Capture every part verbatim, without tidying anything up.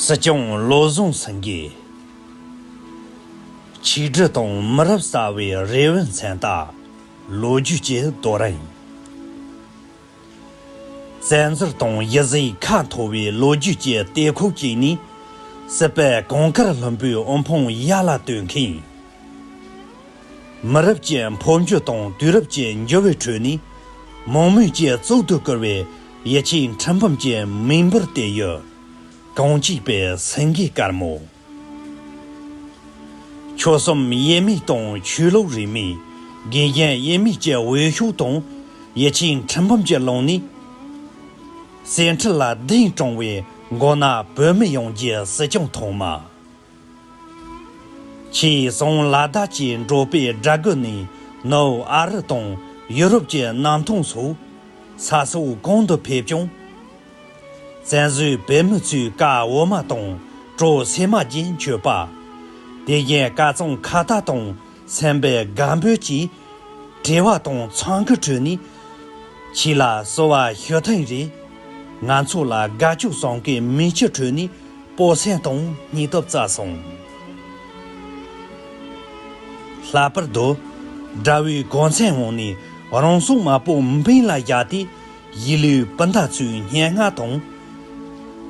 སྲིད་སྐྱོང་བློ་བཟང་སེང་གེ། ཆིག་སྒྲིལ་དང་མི་རབས་གསར་བའི་རེ་བའི་མཚན་རྟགས། ལོ་རྒྱུས་ཀྱི་རྡོ་རིང་། བཙན་འཛུལ་དང་ཡིད་བཟོས་ཁ་འཐོར་བའི་ལོ་རྒྱུས་ཀྱི་དེ་ཁོག་ཅིག་ནས། སྲིད་པའི་གངས་དཀར་ལྷུན་པོའི་དབུལ་ཕོངས་ཡར་ལ་བཏོན་མཁན། མི་རབས་ཀྱི་འཕོ་འགྱུར་དང་དུས་རབས་ཀྱི་འགྱུར་བའི་ཁྲོད་ནས། མང་མོས་ཀྱི་གཙུག་ཏུ་བཀུར་བའི་ཡིད་ཆེས་ཁྲི་འབུམ་གྱི་མིག་འབུར་དེ་ཡི། གངས་སྐྱིད་པའི་སེང་གེ་དཀར་མོ། ཆོལ་གསུམ་ཡས་མས་དང་ཆོས་ལུགས་རིས་མེད། དགེ་རྒན་ཡས་མས་ཀྱི་འོས་ཤོག་དང་། ཡིད་ཆེས་ཁྲི་འབུམ་གྱི་ཀློང་ནས། གསེར་ཁྲི་ལ་གདན་དྲངས་པའི་མགོ་ནག་བོད་མི་ཡོངས་ཀྱི་སྲིད་སྐྱོང་ཐོག་མ། ཆེས་བཟང་ལ་དྭགས་ཀྱི་འབྲོག་པའི་སྦྲ་གུར་ནས། ནུབ་ཨ་རི་དང་ཡུ་རོབ་ཀྱི་གནམ་ཐང་སོགས། ས་སྲོག་གང་དུ་ཕེབས་ཀྱང་། བཙན་བཟོའི་བོད་མི་ཚོའི་བཀའ་འོ་མ་དང་བྲོ་སེམས་མ་བརྒྱན་མཆོད་པ། དེ་བཞིན་དཀར་གཙང་ཁ་བཏགས་དང་སེམས་པའི་དགའ་འབོད་ཀྱིས། བྲེལ་བ་དང་འཚང་ཁའི་ཁྲོད་ནས། ཁྱེད་ལ་གསོལ་བ་ཞུ་ཐེངས་རེ། ང་ཚོ་ལ་དགའ་སྐྱོ་ཟུང་གི་མིག་ཆུའི་ཁྲོད་ནས། སྤོབས་སེམས་དང་སྙིང་སྟོབས་བསྩལ་སོང་། ལྷག་པར་དུ། དགྲ་བོའི་གོ་མཚོན་འོག་ནས་རང་སྲོག་མ་སྤོ་འབེན་ལ་བཞག་སྟེ། གཞིས་ལུས་སྤུན་ཟླ་ཚོའི་སྙན་ངག་དང་།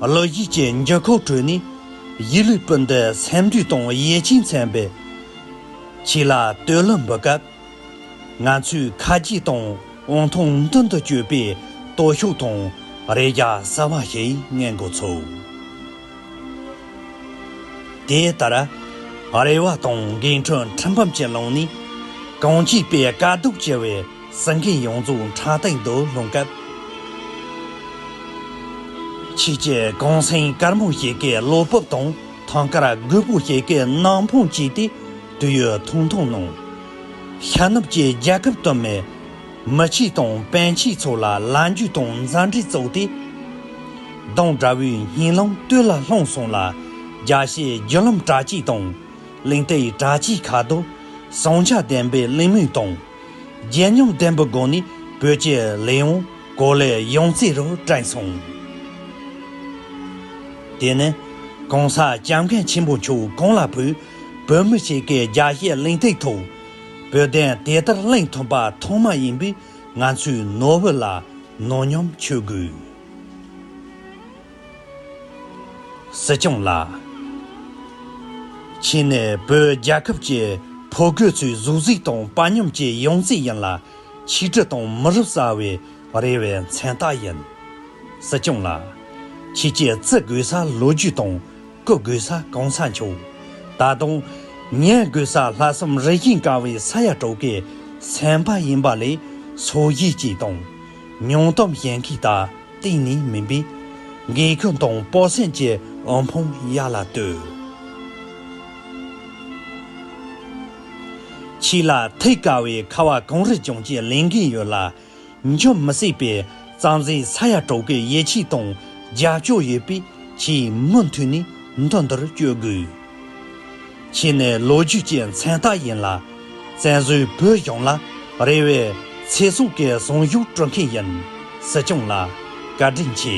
གླུ་གཞས་ཀྱི་འགྱུར་ཁུག་ཁྲོད་ནས། གཞིས་ལུས་སྤུན་ཟླའི་སེམས་འདུན་དང་ཡིད་ཆེས་མཚོན་པའི། ཁྱེད་ལ་བསྟོད་གླུ་འབུལ་སྐབས། ང་ཚོའི་ཁ་རྗེ་དང་དབང་ཐང་མདུན་དུ་སྐྱོད་པའི་སྟོབས་ཤུགས་དང་རེ་རྒྱ་གསར་བ་ཞིག་རྔན་དགོས་ཚུགས། དེ་ལྟར། རེ་བ་དང་འགན་འཁྲི་ཁྲི་འབུམ་གྱི་ཀློང་ནས། གངས་སྐྱིད་པའི་དཀའ་སྡུག་ཆེ་བའི་སེང་གེ་ཡོངས་རྫོགས་འཕྲང་སྟེང་དུ་ལྷུང་སྐབས། ཁྱེད་ཀྱི་གངས་སེང་དཀར་མོ་ཞིག་གི་བློ་སྤོབས་དང་ཐང་དཀར་རྒོད་པོ་ཞིག་གི་གནམ་དཔུང་བཅས་ཏེ་དུས་ཡུན་ཐུང་ཐུང་ནང་། ཤར་ནུབ་ཀྱི་རྒྱལ་ཁབ་དུ་མའི་མི་ཆོས་དང་པཎ་ཆེན་ཚོ་ལ་ལམ་རྒྱུས་དང་མཛའ་འབྲེལ་བཙུགས་ཏེ། གདུང་དགྲ་བོའི་སྙིང་ལམ་སྟོད་ལ་ལྷུང་སོང་ལ། རྒྱལ་སྲས་བརྒྱུད་ལམ་གྲགས་ཅན་དང་གླིང་རྟའི་གྲགས་ཅན་ཁ་རྡོར། ཟིང་ཆ་ལྡན་པའི་གླེང་མོལ་དང་། བརྗིད་ཉམས་ལྡན་པའི་སྒོ་ནས་བོད་ཀྱི་ལས་དབང་གོ་ལའི་ཡང་རྩེ་རུ་བསྒྲེངས་སོང་། དེ་ནི་གོང་ས་སྐྱབས་མགོན་ཆེན་པོ་མཆོག་གོང་ལ་ཕུལ་བོད་མི་ཞིག་གི་རྒྱལ་གཞིས་གླིང་རྟའི་ཐོག་བོད་དོན་དེ་ལྟར་གླེང་ཐུབ་པ་ཐོག་མ་ཡིན་པས། ང་ཚོའི་ནོར་བུ་ལ་ནོར་སྙོམས་བྱེད་དགོས། སྲིད་སྐྱོང་ལགས། ཁྱེད་ནི་བོད་རྒྱལ་ཁབ་ཀྱི་ཕོ་རྒོད་ཚོའི་གཟུགས་གཟིགས་དང་དཔའ་ཉམས་ཀྱི་ཡང་རྩེ་ཡིན་ལ། ཆིག་སྒྲིལ་དང་མི་རབས་གསར་བའི་རེ་བའི་མཚན་རྟགས་ཡིན། སྲིད་སྐྱོང་ལགས། ཁྱེད་ཀྱིས་བརྩི་དགོས་ས་ལོ་རྒྱུས་དང་བཀུར་དགོས་ས་གོང་ས་མཆོག་ད་དུང་ཉན་དགོས་ས་ལྷག་བསམ་རིམ་བཞིན་དཀར་བའི་ས་ཡ་དྲུག་གི་སེམས་པ་ཡིན་པ་ལས། སོ་བཞི་གཅིག་དང་ཉུང་གཏམ་བཤད་མཁན་དག་གཏན་ནས་མིན་པས། འགན་ཁུར་དང་སྤོབས་སེམས་ཀྱི་དབུལ་ཕོངས་ཡར་ལ་བཏོད། ཁྱེད་ལ་ཐད་ཀ་བའི་ཁ་བ་གངས་རི་ལྗོངས་ཀྱི་ལས་འགན་ཡོད་ལ། འགྱུར་མི་སྲིད་པའི་གཙང་གཟིག་ས་ཡ་དྲུག་གི་ཡིད་ཆེས་དང་རྒྱབ་སྐྱོར་ཡོད་པས། ཁྱེད་མུ་མཐུད་ནས་མདུན་དུ་སྐྱོད་དགོས། ཁྱེད་ནི་ལོ་རྒྱུས་ཀྱི་མཚན་རྟགས་ཡིན་ལ། བཙན་བཟོའི་བོད་གཞུང་ལ་རེ་བའི་ཚེ་སྲོག་གི་ཟུངས་ཤུགས་སྤྲོད་མཁན་ཡིན། སྲིད་སྐྱོང་ལགས། བཀའ་དྲིན་ཆེ།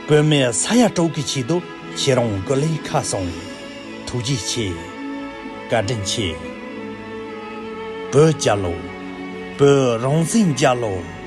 བོད་མི་ས་ཡ་དྲུག་གི་ཆེད་དུ་ཁྱེད་རང་སྐུ་ལས་ཁག་སོང་། ཐུགས་རྗེ་ཆེ། བཀའ་དྲིན་ཆེ། བོད་རྒྱལ་ལོ། བོད་རང་བཙན་རྒྱལ་ལོ།